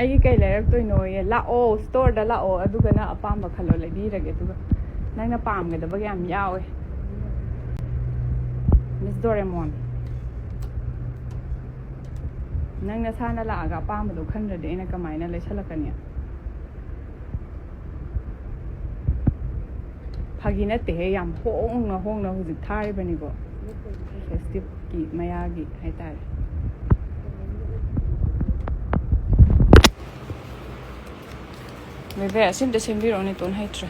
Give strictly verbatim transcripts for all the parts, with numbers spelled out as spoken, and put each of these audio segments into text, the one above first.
ꯑꯩꯒꯤ ꯀꯩ ꯂꯩꯔꯛꯇꯣꯏꯅꯣꯌꯦ? ꯂꯥꯛꯑꯣ, ꯁ꯭ꯇꯣꯔꯗ ꯂꯥꯛꯑꯣ, ꯑꯗꯨꯒ ꯅꯪ ꯑꯄꯥꯝꯕ ꯈꯜꯂꯣ, ꯂꯩꯕꯤꯔꯒꯦ꯫ ꯑꯗꯨꯒ ꯅꯪꯅ ꯄꯥꯝꯒꯗꯕꯒ ꯌꯥꯝ ꯌꯥꯎꯋꯦ꯫ ꯃꯤꯁ ꯗꯣꯔꯦꯃꯣꯟ, ꯅꯪ ꯅꯁꯥꯅ ꯂꯥꯛꯑꯒ ꯑꯄꯥꯝꯕꯗꯣ ꯈꯟꯗ꯭ꯔꯗꯤ ꯑꯩꯅ ꯀꯃꯥꯏꯅ ꯂꯩꯁꯜꯂꯛꯀꯅꯤ? ꯐꯥꯒꯤ ꯅꯠꯇꯦꯍꯦ, ꯌꯥꯝ ꯍꯣꯡꯅ ꯍꯣꯡꯅ ꯍꯧꯖꯤꯛ ꯊꯥꯔꯤꯕꯅꯤꯀꯣ, ꯐꯦꯁꯇꯤꯚꯀꯤ ꯃꯌꯥꯒꯤ ꯍꯥꯏꯇꯥꯔꯦ꯫ ꯕꯦꯕꯦ, ꯑꯁꯤꯝꯇ ꯁꯦꯝꯕꯤꯔꯛꯑꯣꯅꯦ, ꯇꯣꯟ ꯍꯩꯇ꯭ꯔꯦ꯫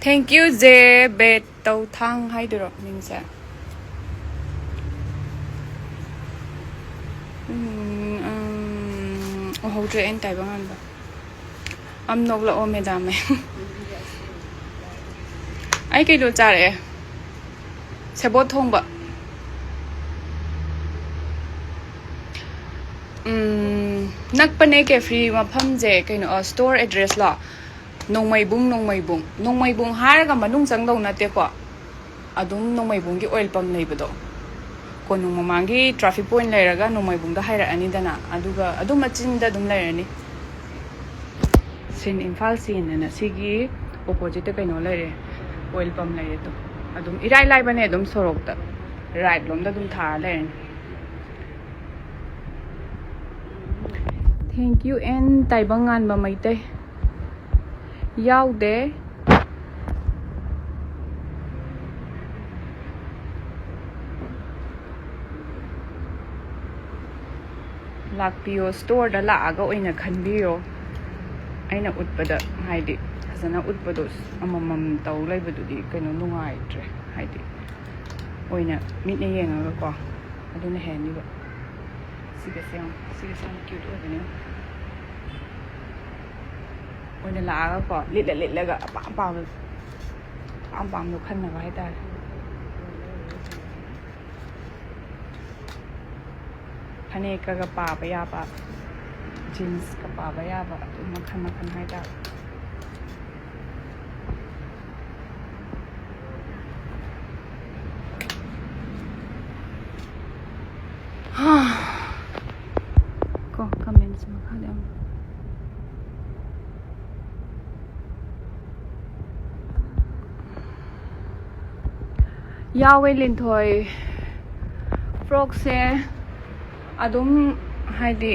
Thank you, ꯖꯦ ꯕꯦꯠ ꯇꯧꯊꯥꯡ ꯍꯥꯏꯗꯨꯔꯣ ꯃꯤꯡꯁꯦ? ꯎꯝ, ꯎꯝ, ꯎꯍꯧꯗ꯭ꯔꯦ ꯑꯩꯅ ꯇꯥꯏꯕꯪ ꯉꯥꯟꯕ꯫ ꯑꯝ ꯅꯣꯛꯂꯛꯑꯣ ꯃꯦꯗꯥꯝ꯫ ꯑꯩ ꯀꯩꯅꯣ ꯆꯥꯔꯛꯑꯦ, ꯁꯦꯕꯣꯠ ꯊꯣꯡꯕ꯫ ꯎꯝ, ꯅꯛꯄꯅꯦ ꯀꯦꯐ꯭ꯔꯤ ꯃꯐꯝꯁꯦ꯫ ꯀꯩꯅꯣ, ꯑ, ꯁ꯭ꯇꯣꯔ ꯑꯦꯗ꯭ꯔꯦꯁꯂꯣ? ꯅꯣꯡꯃꯩꯕꯨꯡ, ꯅꯣꯡꯃꯩꯕꯨꯡ꯫ ꯅꯣꯡꯃꯩꯕꯨꯡ ꯍꯥꯏꯔꯒ ꯃꯅꯨꯡ ꯆꯪꯗꯧ ꯅꯠꯇꯦꯀꯣ꯫ ꯑꯗꯨꯝ ꯅꯣꯡꯃꯩꯕꯨꯡꯒꯤ ꯑꯣꯏꯜ ꯄꯝ ꯂꯩꯕꯗꯣ, ꯀꯣꯅꯨꯡ ꯃꯃꯥꯡꯒꯤ ꯇ꯭ꯔꯥꯐꯤꯛ ꯄꯣꯏꯟ ꯂꯩꯔꯒ ꯅꯣꯡꯃꯩꯕꯨꯡꯗ ꯍꯥꯏꯔꯛꯑꯅꯤꯗꯅ, ꯑꯗꯨꯒ ꯑꯗꯨꯝ ꯃꯆꯤꯟꯗ ꯑꯗꯨꯝ ꯂꯩꯔꯅꯤ꯫ ꯁꯤꯟ ꯏꯝꯐꯥꯜ ꯁꯤꯟ ꯑꯅ ꯁꯤꯒꯤ ꯑꯣꯄꯣꯖꯤꯠꯇ ꯀꯩꯅꯣ ꯂꯩꯔꯦ, ꯑꯣꯏꯜ ꯄꯝ ꯂꯩꯔꯦ꯫ ꯑꯗꯣ ꯑꯗꯨꯝ ꯏꯔꯥꯏ ꯂꯥꯏꯕꯅꯦ, ꯑꯗꯨꯝ ꯁꯣꯔꯣꯛꯇ ꯔꯥꯏꯠ ꯂꯣꯝꯗ ꯑꯗꯨꯝ ꯊꯥꯔ ꯂꯩꯔꯅꯤ꯫ Thank you and ꯇꯥꯏꯕꯪ ꯉꯥꯟꯕ ꯃꯩꯇꯩ꯫ ꯌꯥꯎꯗꯦ꯫ ꯂꯥꯛꯄꯤꯌꯣ, ꯁ꯭ꯇꯣꯔꯗ ꯂꯥꯛꯑꯒ ꯑꯣꯏꯅ ꯈꯟꯕꯤꯌꯣ꯫ ꯑꯩꯅ ꯎꯠꯄꯗ, ꯍꯥꯏꯗꯤ, ꯐꯖꯅ ꯎꯠꯄꯗꯣ ꯑꯃꯃꯝ ꯇꯧ ꯂꯩꯕꯗꯨꯗꯤ ꯀꯩꯅꯣ ꯅꯨꯡꯉꯥꯏꯇ꯭ꯔꯦ, ꯍꯥꯏꯗꯤ, ꯑꯣꯏꯅ ꯃꯤꯠꯅ ꯌꯦꯡꯉꯒꯀꯣ, ꯑꯗꯨꯅ ꯍꯦꯟꯅꯤꯕ꯫ ꯁꯤꯒꯁꯦ ꯌꯦꯡꯉꯣ, ꯁꯤꯒꯁꯦ ꯌꯥꯝ ꯀ꯭ꯌꯨꯠ ꯑꯣꯏꯕꯅꯦ꯫ ꯑꯣꯏꯅ ꯂꯥꯛꯑꯒꯀꯣ, ꯂꯤꯠꯂ ꯂꯤꯠꯂꯒ ꯑꯄꯥꯝ ꯑꯄꯥꯝꯕ, ꯑꯄꯥꯝ ꯑꯄꯥꯝꯕꯗꯣ ꯈꯟꯅꯕ ꯍꯥꯏꯇꯥꯔꯦ꯫ ꯐꯅꯦꯛꯀꯒ ꯄꯥꯕ ꯌꯥꯕ, ꯖꯤꯟꯁꯀ ꯄꯥꯕ ꯌꯥꯕ, ꯑꯗꯨꯝ ꯃꯈꯜ ꯃꯈꯜ ꯍꯥꯏꯇꯥꯔꯦ꯫ ꯌꯥꯎꯋꯦ ꯂꯤꯟꯊꯣꯏ꯫ ꯐ꯭ꯔꯣꯛꯁꯦ ꯑꯗꯨꯝ, ꯍꯥꯏꯗꯤ,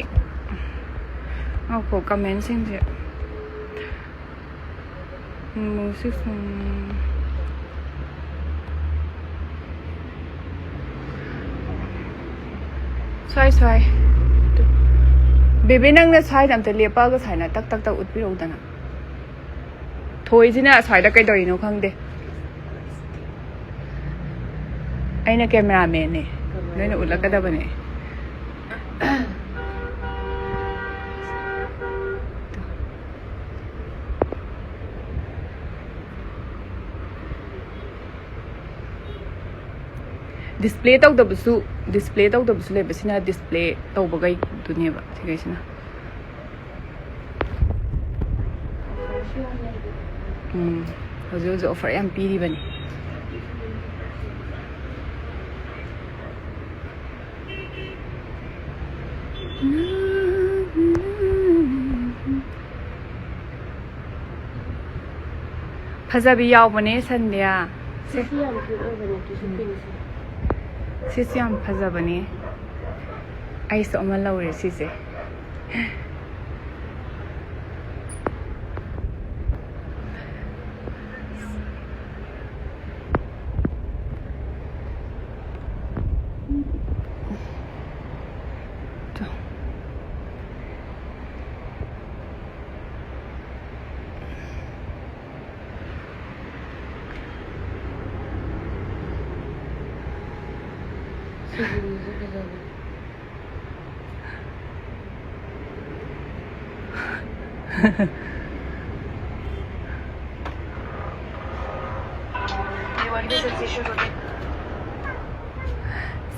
ꯉꯥꯏꯈꯣ, ꯀꯃꯦꯟꯁꯤꯡꯁꯦ꯫ ꯎꯝ, six, ꯎꯝ꯫ ꯁ꯭ꯋꯥꯏ, ꯁ꯭ꯋꯥꯏ꯫ ꯕꯦꯕꯤ, ꯅꯪꯅ ꯁ꯭ꯋꯥꯏꯗ ꯑꯝꯇ ꯂꯦꯞꯄꯛꯑꯒ ꯁ꯭ꯋꯥꯏꯅ ꯇꯛ ꯇꯛ ꯇꯛ ꯎꯠꯄꯤꯔꯛꯎꯗꯅ꯫ ꯊꯣꯏꯁꯤꯅ ꯑꯁ꯭ꯋꯥꯏꯗ ꯀꯩꯗꯧꯔꯤꯅꯣ ꯈꯪꯗꯦ꯫ ꯑꯩꯅ ꯀꯦꯃꯦꯔꯥꯃꯦꯟꯅꯦ, ꯅꯣꯏꯅ ꯎꯠꯂꯛꯀꯗꯕꯅꯦ꯫ ꯗꯤꯁꯄ꯭ꯂꯦ ꯇꯧꯗꯕꯁꯨ, ꯗꯤꯁꯄ꯭ꯂꯦ ꯇꯧꯗꯕꯁꯨ ꯂꯩꯕ, ꯁꯤꯅ ꯗꯤꯁꯄ꯭ꯂꯦ ꯇꯧꯕꯈꯩꯗꯨꯅꯦꯕ ꯁꯤꯈꯩꯁꯤꯅ꯫ ꯎꯝ, ꯍꯧꯖꯤꯛ ꯍꯧꯖꯤꯛ ꯑꯣꯐꯔ ꯌꯥꯝ ꯄꯤꯔꯤꯕꯅꯤ꯫ ꯐꯖꯕꯤ ꯌꯥꯎꯕꯅꯦ ꯁꯟꯗ꯭ꯌꯥ꯫ ꯁꯤꯁꯨ ꯌꯥꯝ ꯀ꯭ꯌꯨꯠ ꯑꯣꯏꯕꯅꯦ, ꯀꯤꯁꯨ ꯄꯤꯡꯁꯦ꯫ ꯁꯤꯁꯨ ꯌꯥꯝ ꯐꯖꯕꯅꯦ꯫ ꯑꯩꯁꯨ ꯑꯃ ꯂꯧꯔꯦ ꯁꯤꯁꯦ꯫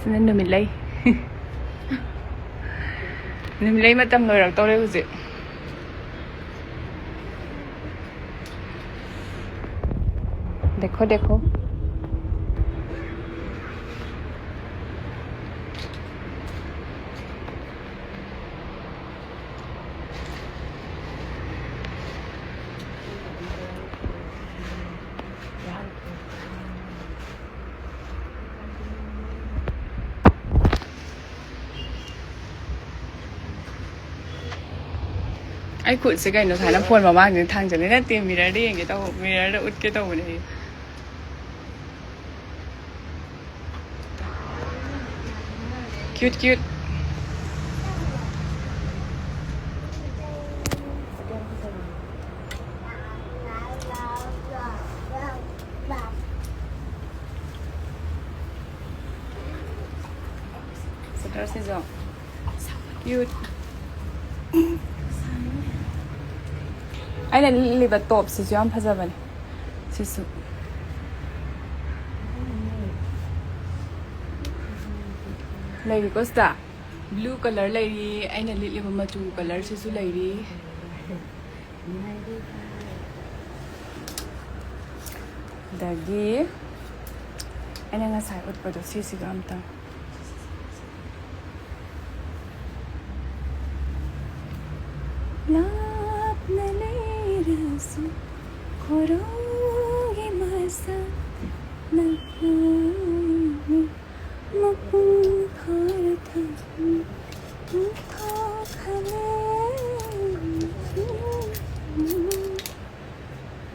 ꯁꯤꯅ ꯅꯨꯃꯤꯠꯂꯩ꯫ ꯅꯨꯃꯤꯠꯂꯩ ꯃꯇꯝ ꯂꯣꯏꯔꯛꯇꯧꯔꯦ ꯍꯧꯖꯤꯛ꯫ देखो, देखो। ꯑꯩ ꯈꯨꯠꯁꯦ ꯀꯩꯅꯣ ꯁꯨꯃꯥꯏꯅ ꯐꯣꯟ ꯃꯃꯥꯡꯁꯤꯗ ꯊꯥꯡꯖꯜꯂꯦ꯫ ꯅꯠꯇꯦ, ꯃꯤꯔꯔꯗ ꯌꯦꯡꯒꯦ ꯇꯧꯕ, ꯃꯤꯔꯔꯗ ꯎꯠꯀꯦ ꯇꯧꯕꯅꯦ ꯑꯩ꯫ Cute, cute. ꯁꯤꯁꯨ cute꯫ ꯑꯩꯅ ꯂꯤꯠꯂꯤꯕ ꯇꯣꯞꯁꯤꯁꯨ ꯌꯥꯝ ꯐꯖꯕꯅꯦ꯫ ꯁꯤꯁꯨ ꯂꯩꯔꯤꯀꯣ ꯁꯤꯗ꯫ Blue colour ꯂꯩꯔꯤ, ꯑꯩꯅ ꯂꯤꯠꯂꯤꯕ ꯃꯆꯨ colourꯁꯤꯁꯨ ꯂꯩꯔꯤ꯫ ꯑꯗꯒꯤ ꯑꯩꯅ ꯉꯁꯥꯏ ꯎꯠꯄꯗꯣ ꯁꯤꯁꯤꯒ ꯑꯝꯇꯪ꯫ ꯂꯥꯞꯅ ꯂꯩꯔꯁꯨ ꯈꯣꯔꯣꯒꯤ ꯃꯁꯛ ꯅꯪꯅꯤ꯫ ꯃꯄꯨꯡ ꯐꯥꯔ ꯊꯝ-, ꯊꯣꯛꯈ꯭ꯔꯦ꯫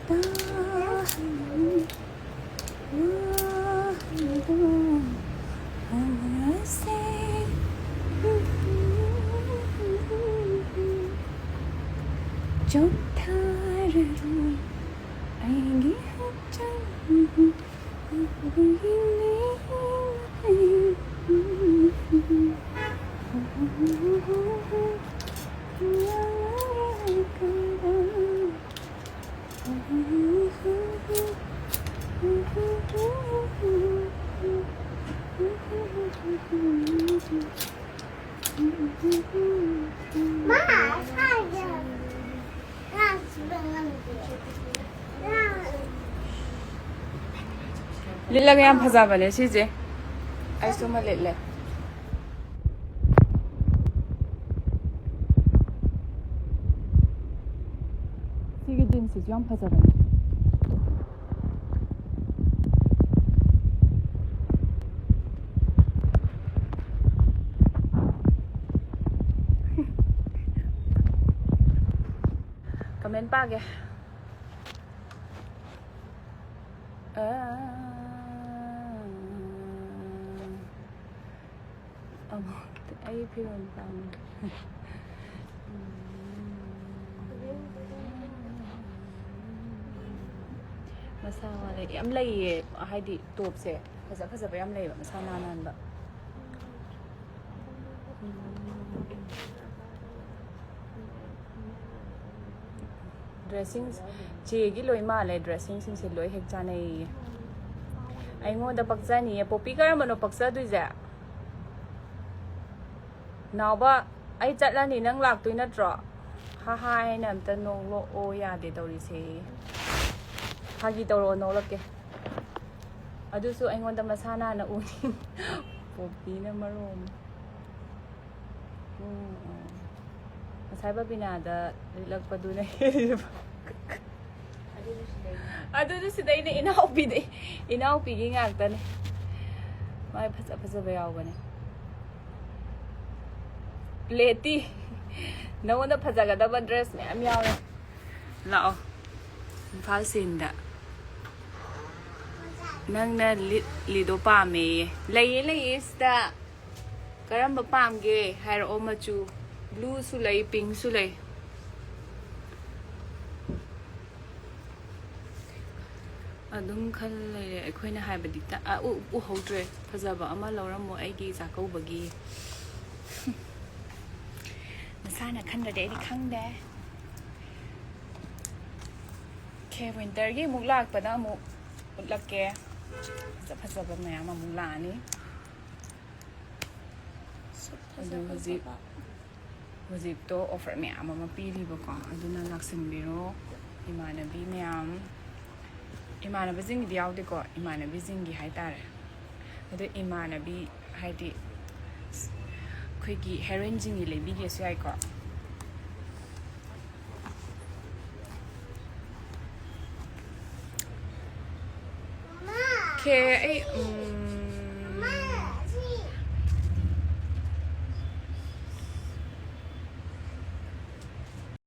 ꯇꯥꯍꯜꯂꯨ ꯋꯥꯍꯩꯗꯣ ꯑꯃꯁꯦ꯫ ꯆꯣꯛꯊꯔꯔꯣꯏ ꯑꯩꯒꯤ ꯍꯛꯆꯥꯡ꯫ ꯂꯤꯠꯂꯒ ꯌꯥꯝ ꯐꯖꯕꯅꯦ ꯁꯤꯁꯦ꯫ ꯑꯩꯁꯨ ꯑꯃ ꯂꯤꯠꯂꯦ꯫ ꯁꯤꯒꯤ jeansꯁꯤꯁꯨ ꯌꯥꯝ ꯐꯖꯕꯅꯦ꯫ ꯃꯦꯟ ꯄꯥꯒꯦ꯫ ꯑ, ꯑꯃꯨꯛ ꯑꯩ ꯐꯤꯔꯣꯜ ꯄꯥꯝꯃꯦ꯫ ꯃꯁꯥ ꯋꯥꯔꯦ꯫ ꯌꯥꯝ ꯂꯩꯌꯦ, ꯍꯥꯏꯗꯤ ꯇꯣꯞꯁꯦ ꯐꯖ ꯐꯖꯕ ꯌꯥꯝ ꯂꯩꯌꯦꯕ, ꯃꯁꯥ ꯅꯥꯟ ꯅꯥꯟꯕ꯫ ꯗ꯭ꯔꯦꯁꯤꯡ ꯆꯦꯒꯤ ꯂꯣꯏ ꯃꯥꯜꯂꯦ, ꯗ꯭ꯔꯦꯁꯤꯡꯁꯤꯡꯁꯦ ꯂꯣꯏ ꯍꯦꯛ ꯆꯥꯅꯩꯌꯦ꯫ ꯑꯩꯉꯣꯟꯗ ꯄꯛꯆꯅꯤꯌꯦ꯫ ꯄꯣꯄꯤ ꯀꯔꯝꯕꯅꯣ ꯄꯛꯆꯗꯣꯏꯁꯦ? ꯅꯥꯎꯕ, ꯑꯩ ꯆꯠꯂꯅꯤ, ꯅꯪ ꯂꯥꯛꯇꯣꯏ ꯅꯠꯇ꯭ꯔꯣ? ꯍꯥ ꯍꯥ ꯍꯥꯏꯅ ꯑꯝꯇ ꯅꯣꯛꯂꯛꯑꯣ꯫ ꯌꯥꯗꯦ ꯇꯧꯔꯤꯁꯦ꯫ ꯐꯥꯒꯤ ꯇꯧꯔꯛꯑꯣ, ꯅꯣꯛꯂꯛꯀꯦ꯫ ꯑꯗꯨꯁꯨ ꯑꯩꯉꯣꯟꯗ ꯃꯁꯥ ꯅꯥꯟꯅ ꯎꯅꯤꯡ꯫ ꯄꯣꯄꯤꯅ ꯃꯔꯣꯝ꯫ ꯎꯝ, ꯎꯝ꯫ ꯉꯁꯥꯏ ꯕꯕꯤꯅꯥꯗ ꯂꯤꯠꯂꯛꯄꯗꯨꯅ ꯍꯦꯜꯂꯤꯕ꯫ ꯑꯗꯨꯗꯤ ꯁꯤꯗꯩꯅꯦ, ꯏꯅꯥꯎꯄꯤꯗꯤ, ꯏꯅꯥꯎꯄꯤꯒꯤ ꯉꯥꯛꯇꯅꯦ꯫ ꯃꯥꯏ ꯐꯖ ꯐꯖꯕ ꯌꯥꯎꯕꯅꯦ꯫ ꯂꯦꯇꯤ, ꯅꯉꯣꯟꯗ ꯐꯖꯒꯗꯕ ꯗ꯭ꯔꯦꯁ ꯃꯌꯥꯝ ꯌꯥꯎꯔꯦ꯫ ꯂꯥꯛꯑꯣ, ꯏꯝꯐꯥꯜ ꯁꯤꯟꯗ꯫ ꯅꯪꯅ ꯂꯤꯠꯂꯤꯗꯣ ꯄꯥꯝꯃꯦꯌꯦ꯫ ꯂꯩꯌꯦ, ꯂꯩꯌꯦ ꯁꯤꯗ꯫ ꯀꯔꯝꯕ ꯄꯥꯝꯒꯦ ꯍꯥꯏꯔꯛꯑꯣ ꯃꯆꯨ꯫ ꯕ꯭ꯂꯨꯁꯨ ꯂꯩ, ꯄꯤꯡꯁꯨ ꯂꯩ꯫ ꯑꯗꯨꯝ ꯈꯜ ꯂꯩꯔꯦ꯫ ꯑꯩꯈꯣꯏꯅ ꯍꯥꯏꯕꯗꯤ ꯇ-, ꯑ, ꯎ-, ꯎꯍꯧꯗ꯭ꯔꯦ꯫ ꯐꯖꯕ ꯑꯃ ꯂꯧꯔꯝꯃꯣ ꯑꯩꯒꯤ ꯆꯥꯛꯀꯧꯕꯒꯤ꯫ ꯅꯁꯥꯅ ꯈꯟꯗ꯭ꯔꯗꯤ ꯑꯩꯗꯤ ꯈꯪꯗꯦ꯫ ꯈꯦ, ꯋꯤꯟꯇꯔꯒꯤ ꯑꯃꯨꯛ ꯂꯥꯛꯄꯗ ꯑꯃꯨꯛ ꯎꯠꯂꯛꯀꯦ꯫ ꯐꯖ ꯐꯖꯕ ꯃꯌꯥꯝ ꯑꯃꯨꯛ ꯂꯥꯛꯑꯅꯤ꯫ ꯁꯨꯠ ꯐꯖ ꯑꯗꯨ ꯍꯧꯖꯤꯛ, ꯐꯖꯕ꯫ ꯍꯧꯖꯤꯛꯇꯣ ꯑꯣꯐꯔ ꯃꯌꯥꯝ ꯑꯃ ꯄꯤꯔꯤꯕꯀꯣ, ꯑꯗꯨꯅ ꯂꯥꯛꯁꯤꯟꯕꯤꯔꯣ ꯏꯃꯥꯟꯅꯕꯤ ꯃꯌꯥꯝ꯫ ꯏꯃꯥꯟꯅꯕꯁꯤꯡꯒꯤꯗꯤ ꯌꯥꯎꯗꯦꯀꯣ, ꯏꯃꯥꯟꯅꯕꯤꯁꯤꯡꯒꯤ ꯍꯥꯏꯇꯥꯔꯦ꯫ ꯑꯗꯨ ꯏꯃꯥꯟꯅꯕꯤ ꯍꯥꯏꯗꯤ ꯑꯩꯈꯣꯏꯒꯤ ꯍꯦꯔꯣꯏꯟꯁꯤꯡꯒꯤ ꯂꯩꯕꯤꯒꯦꯁꯨ ꯌꯥꯏꯀꯣ꯫ ꯈꯦ, ꯑꯩ, ꯎꯝ,